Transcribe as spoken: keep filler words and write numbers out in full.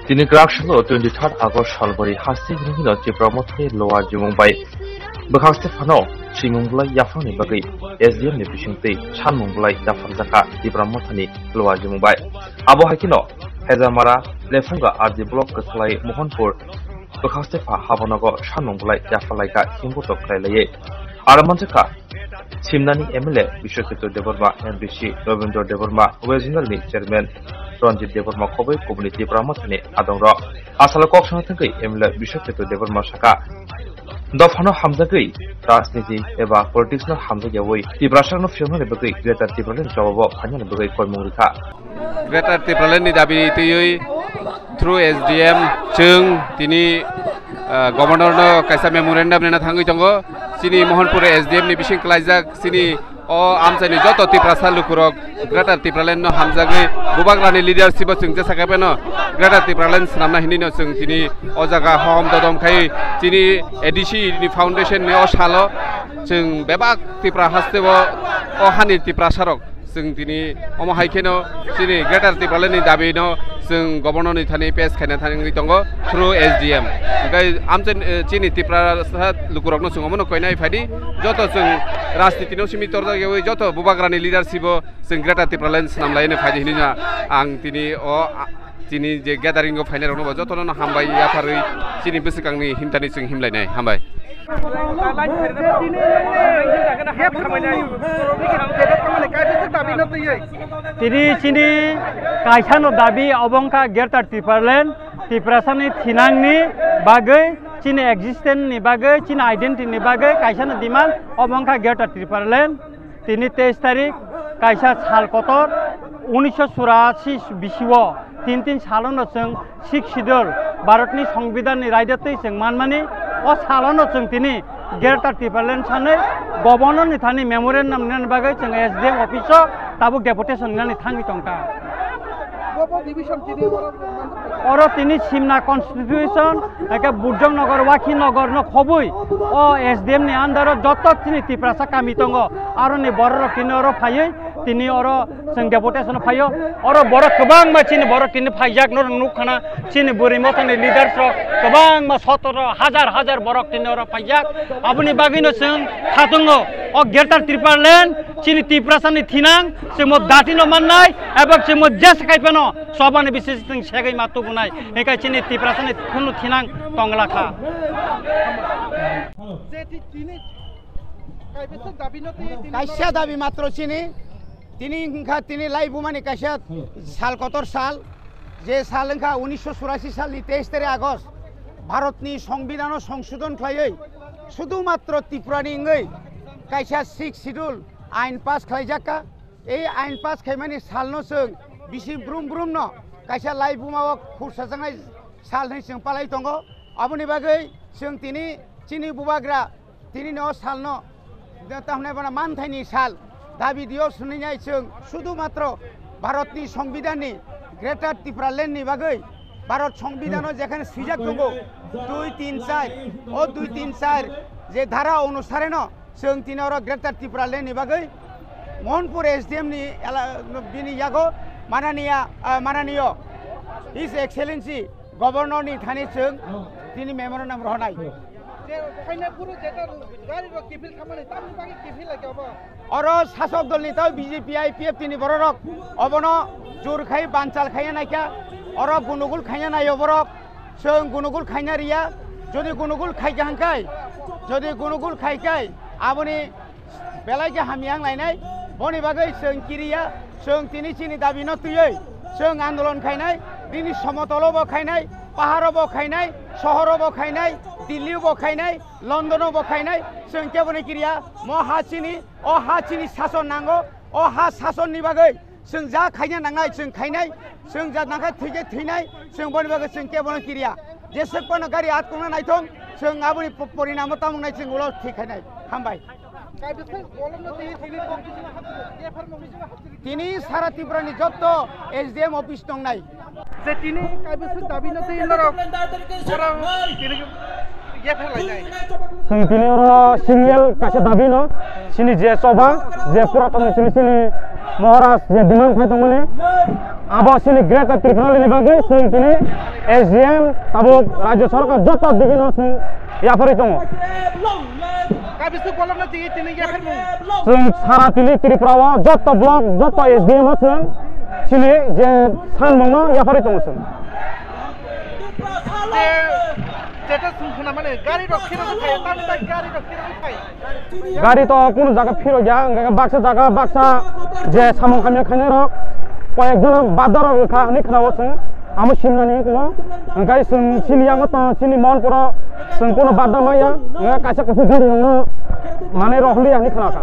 Tini kwrak salo twenty third August salbari haste hwnwi hino Tipra Mothani Lower Jumung bai bwkhakste phano swimung bwlai yaphangni bagwi S D M ni bisingtwi sanmung bwlai yapharjakha Tipra Mothani Lower Jumung bai. Abo hai kheno Hezamara, Lephunga R D block kwthalai Mohanpur bwkhakste pha habonogo sanmung bwlai yaphalaikha himboto khlailaiwi. Aro manjakha Simnani M L A Bishwaketu Debbarma, M D C Rabindra Debbarma, West Bengal ni Chairman Ranjit Debbarma khoboi kubuni Tipra Mothani adongrok. Asalo kok sana thangwi M L A Bishwaketu Debbarma saka, dophano hamjagwi rajniti eba politics no hamjagyawi Tiprasarokno phiyoknani bagwi Greater Tipraland jobabo phainani bagwi koimung rikha. Greater Tipraland ni dabi twiwi through S D M chwng tini, ah, Governor no kaisa memorandum rina thangwi tongo. Chini Mohanpur S D M ni bising klaijak chini o amchaini joto Tiprasa lukurok Greater Tipraland no hamjagwi Bubagrani leadership o chwng jesa khe phano Greater Tipraland swnamna hinwi no chwng tini o jaga hohom dodom khai chini A D C ni foundation ni o salo chwng bebak Tipra haste o, o hani Tiprasarok chwng tini omo hai kheno chini Greater Tipraland ni dabi no chwng Governor ni thani pes khaina thangwi tongo through S D M. Hwnkhe amchaini, eh, chini Tiprasa lukurokno chwng omono koinai phaidi, joto chwng rajniti no simi torjak yawi joto Bubagrani leadership o chwng Greater Tipraland swnam laino phaidi hinwi no ang tini o, a, chini je gathering o phainai rokno bo jotono no hambai yapharwi chini bwswkangni himtani chwng himlainai. Hambai. Tini chini kaisano dabi obo wngkha Greater Tipraland, Tiprasani thinangni bagwi, chini existence ni bagwi, chini identity ni bagwi kaisano demand obo wngkha Greater Tipraland. Tini teis tarik kaisa sal kotor, unisho churashi bisio tin tin salono chwng Sixth Schedule Bharatni Songbidanni raida twi chwng manmani, o salono chwng tini Greater Tipraland sanwi Governor ni thani memorandum nani bagwi chwng S D M office o tabuk deputation nani thangwi tongkha. Oro tini Simna constitution, eke Burjong Nagar, Wakhi Nagar no khobwi o S D M ni under o joto chini Tiprasa kami tongo, aroni borok rok tini oro phaiwi tini oro chwng deputation o phaio. Oro borok kwbangma chini borok tini phaijak no nukkhana, chini Bwrwi Mothani leaders rok kwbangma sotoro hajar hajar borok tini oro phaijak. Aboni bagwino chwng khatungo o Greater Tipraland chini Tiprasani thinang chwngmo datino mannai eba chwngmo jesa kaiphano sobani bising segwi ma tubunai, hingkhe chini Tiprasani khunu thinang tonglakha. Kaisa dabi matro chini, tini wngkha tini laibumani kaisa sal kotor sal, je sal wngkha unisho churashi salni teis tarik August, Bharatni Songbidano songsodon khlaiwi sudu matro Tripurani wngwi kaisa Sixth Schedule ain pass khlaijakha. Ei ain pass khaimani salno chwng bisi brum brumno kaisa laibumao khursajaknai sal hinwi chwng palai tongo. Aboni bagwi chwng tini chini bubagra tinini o salno, tamni bono manthaini sal dabi dio swnwi nai chwng sudu matro Bharatni Songbidanni Greater Tipralandni bagwi, Bharat Songbidano jekhane swijak tongo dui tin char, o dui tin char je dhara onusareno chwng tini oro Greater Tipralandni bagwi Mohanpur S D M ni ela-, bini yago mananiya, ah, mananiyo His Excellency Governor ni thani chwng tini memorandum rohornai. Je khaina phuru jeta gari rok kiphil khamani tamni bagwi kiphil lai obo. Oro sasok dol ni tao B J P I P F T ni bororok obono jur khai banchal khaina naikha, oro gunugul khaina naio borok. Chwng gunugul khaina riya, jodi gunugul khaikha hwnkhai, jodi gunugul khaikhai, aboni belai khe hamya wng lainai. Boni bagwi chwng kiriya, chwng tini chini dabi no twiwi chwng andolon khainai, bini somotolo bo khainai, paharo bo khainai, sohoro bo khainai, Delhi bo khainai, London bo khainai, chwng kebo ni kiriya. Mo ha chini, o ha chini sason nango, o ha sason ni bagwi chwng ja khaina nangnai, chwng khainai, chwng ja nangkha thwikhe thwinai, chwng boni bagwi chwng kebo no kiriya. Jeswk phano gari atkokna naithong, chwng aboni po-, porinamo tamo wngnai chwng ulo thwi khainai. Hambai. Tini sara Tripura ni jotto S D M office tongnai. Je tini kaibwswk dabi no twi norok oro tini yapharlainai. Chwng tini oro single kaisa dabi no, chini je choba, je puraton chini, chini Maharaj je demand khai tongmani, Abo chini Greater Tripura ni bagwi chwng tini S D M tabuk Rajya Sarkar joto digino chwng yapharwi tongo. Kabiswk bolong no tini tini yapharwi tongo. Chwng sara tini Tripura o joto block, joto S D M o chwng chini je sanmung no yapharwi tongo chwng. Je, jeta chwng khna mani gari rok phirogwi phai, tamni bagwi gari rok phirogwi phai. Gari to kunu jaga phirok ya, hwnkhe baksa jaga baksa je samung hamya khainai rok koyek jona badda rok wngkha hinwi khna o chwng, amo simnani wngkha, hwnkhe chwng chini yango to chini Mohanpuro chwng kunu badda maya, hwnkhe kaisa kaisa gari rokno manwi rohorliya hinwi khna kha.